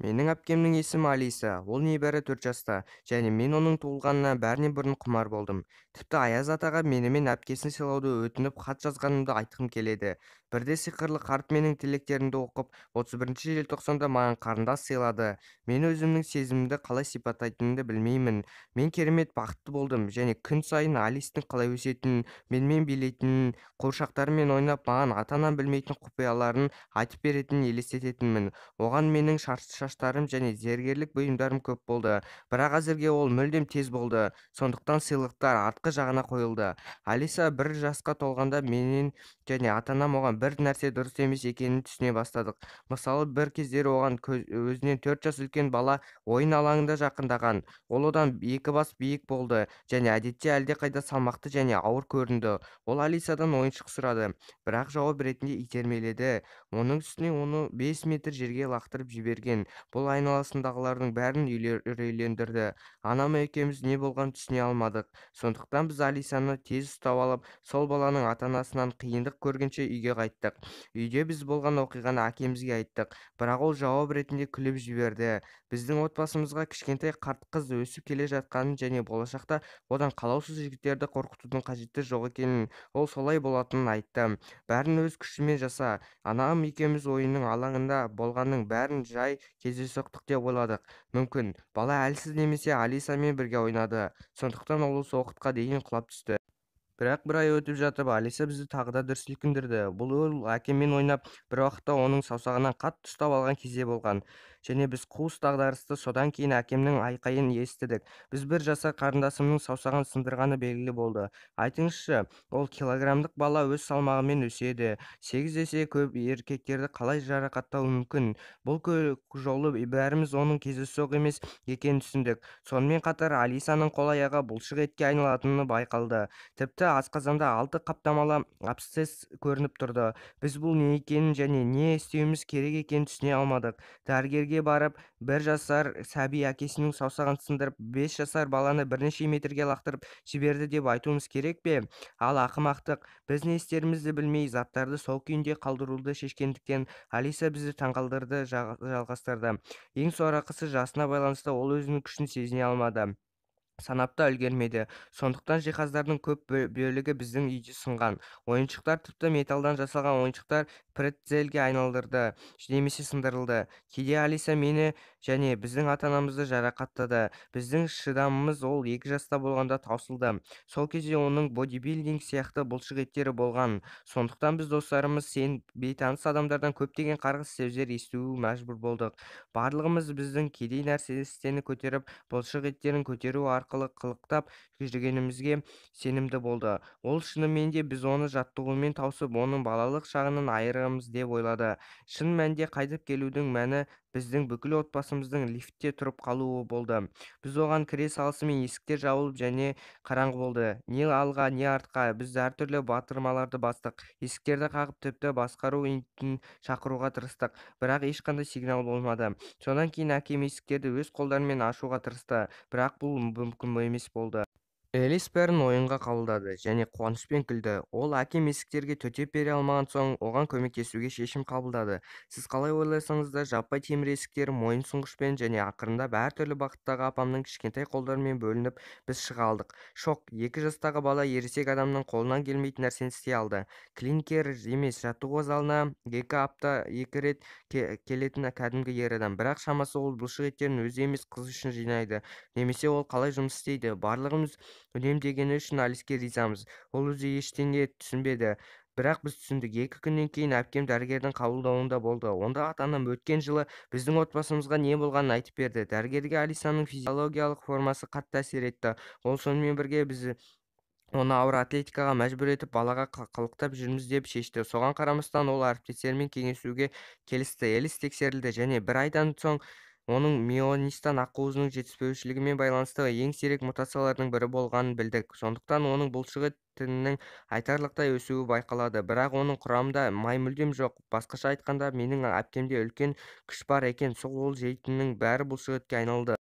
Менің әпкемнің есімі Алиса, ол небәрі 4 жаста және мен оның туылғанына бәрінен бұрын құмар болдым. Тіпті Аяз атаға менімен әпкесін сыйлауды өтініп хат жазғанымды айтқым келеді. Бірде сиқырлы қарт менің тілектерімді оқып, 31 желтоқсанда маған қарындас сыйлады. Мен өзімнің сезімімді қалай сипаттайтынымды білмеймін. Мен керемет бақытты болдым және күн сайын Алистің қалай өсетінін, менімен билейтінін, қуыршақтарымен ойнап, маған ата-анам білмейтін құпияларын айтып беретінін елестететінмін. Оған менің шаштарым және зергерлік бұйымдарым көп болды, бірақ әзірге ол мүлдем тез болды, сондықтан сыйлықтар артқы жағына қойылды. Алиса 1 жасқа толғанда менен және ата-анам оған бір нәрсе дұрыс емес екенін түсіне бастадық. Мысалы, бір кездері оған өзінен 4 жас үлкен бала ойын алаңында жақындаған. Ол одан 2 бас биік болды және әдетте әлдеқайда салмақты және ауыр көрінді. Ол Алисадан ойыншық сұрады, бірақ жауап ретінде итермеледі. Оның үстіне оны 5 метр жерге лақтырып жіберген. Бұл айналасындағылардың бәрін үрейлендірді. Анам екеуміз не болғанын түсіне алмадық. Сондықтан біз Алисаны тез ұстап алып, сол баланың ата-анасынан қиындық көргенше үйге қайттық. Үйде біз болған оқиғаны әкемізге айттық, бірақ ол жауап ретінде күліп жіберді. Біздің отбасымызға кішкентай қарт қыз өсіп келе жатқанын және болашақта одан қалаусыз жігіттерді қорқытудың қажеті жоқ екенін, ол солай болатынын айтты. Бәрін өз күшімен жаса. Анам екеуміз ойынның алаңында болғанның бәрін жай кездейсоқтық деп ойладық. Мүмкін, бала әлсіз немесе Алисамен бірге ойнады. Сондықтан ол осы уақытқа дейін құлап түсті. Бірақ бір ай өтіп жатып, Алиса бізді тағы да дүр сілкіндірді. Бұл ол әкеммен ойнап, бір уақытта оның саусағынан қатты ұстап алған кезде болған. Және біз қуыс дағдарысты, содан кейін әкемнің айқайын естідік. Біз 1 жасар қарындасымның саусағын сындырғаны белгілі болды. Айтыңызшы, ол килограммдық бала өз салмағымен өседі. 8 есе көп еркектерді қалай жарақаттауы мүмкін? Бұл жолы бәріміз оның кездейсоқ емес екенін түсіндік. Сонымен қатар Алисаның қол-аяғы бұлшық етке айналатыны байқалды. Тіпті асқазанда 6 қаптамалы абсцесс көрініп тұрды. Біз бұл не екенін және не істеуіміз керек екенін түсіне алмадық. Дәрігерге барып, 1 жасар сәби әкесінің саусағын сындырып, 5 жасар баланы бірнеше метрге лақтырып жіберді деп айтуымыз керек пе? Ал ақымақтық, біз не істерімізді білмей, заттарды сол күйінде қалдыруды шешкендіктен Алиса бізді таңғалдырды, жалғастырды. Ең сорақысы, жасына байланысты ол өзінің күшін сезіне алмады. Санап та үлгермеді. Сондықтан жиһаздардың көп бөлігі біздің үйде сынған. Ойыншықтар, тіпті металдан жасалған ойыншықтар претцельге айналдырды немесе сындырылды. Кейде Алиса мені және біздің ата-анамызды жарақаттады. Біздің шыдамымыз ол 2 жаста болғанда таусылды. Сол кезде оның бодибилдинг сияқты бұлшық еттері болған. Сондықтан біз достарымыз сен бейтаныс адамдардан көптеген қарғыс сөздер естуге мәжбүр болдық. Барлығымыз біздің кедей нәрсені көтеріп, бұлшық еттерін көтеру арқылы қылықтап жүргенімізге сенімді болды. Ол шынымен де біз оны жаттығумен тауысып, оның балалық шағынан айырамыз деп ойлады. Шын мәнде қайтып келудің мәні біздің бүкіл отбасымыздың лифтте тұрып қалуы болды. Біз оған кіре салысымен есіктер жабылып және қараңғы болды. Не алға, не артқа, біз әртүрлі батырмаларды бастық. Есіктерді қағып, тіпті басқару пультін шақыруға тырыстық, бірақ ешқандай сигнал болмады. Содан кейін әкем есіктерді өз қолдарымен ашуға тырысты, бірақ бұл мүмкін емес болды. Элис бәрін ойынға қабылдады және қуанышпен күлді. Ол әкем есіктерге төтеп бере алмаған соң, оған көмектесуге шешім қабылдады. Сіз қалай ойласаңыз да, жаппай темір есіктер мойынсұнғышпен және ақырындап әртүрлі бағыттағы апамның кішкентай қолдарымен бөлініп, біз шыға алдық. Шок, 2 жастағы бала ересек адамның қолынан келмейтін нәрсені істей алды. Клинкер емес, жаттығу залына 2 апта 2 рет келетін кәдімгі ер адам. Бірақ шамасы ол бұлшық еттерін өзі емес қыз үшін жинайды. Немесе ол қалай жұмыс істейді. Барлығымыз үнемдегені үшін Алиске ризамыз. Ол өзі ештеңе түсінбеді. Бірақ біз түсіндік. 2 күннен кейін әпкем дәрігердің қабылдауында болды. Онда ата-анам өткен жылы біздің отбасымызға не болғанын айтып берді. Дәрігерге Алисаның физиологиялық формасы қатты әсер етті. Ол сонымен бірге біз оны ауыр атлетикаға мәжбүр етіп, балаға қылықтап жүрміз деп шешті. Соған қарамастан ол әріптестерімен кеңесуге келісті. Элис тексерілді және бір айдан соң оның мионистан ақуызының жетіспеушілігімен байланысты ең сирек мутациялардың бірі болғанын білдік. Сондықтан оның бұлшық етінің айтарлықтай өсуі байқалады, бірақ оның құрамында май мүлдем жоқ. Басқаша айтқанда, менің әпкемде үлкен күш бар екен, сол ол жейтіннің бәрі бұлшық етке айналды.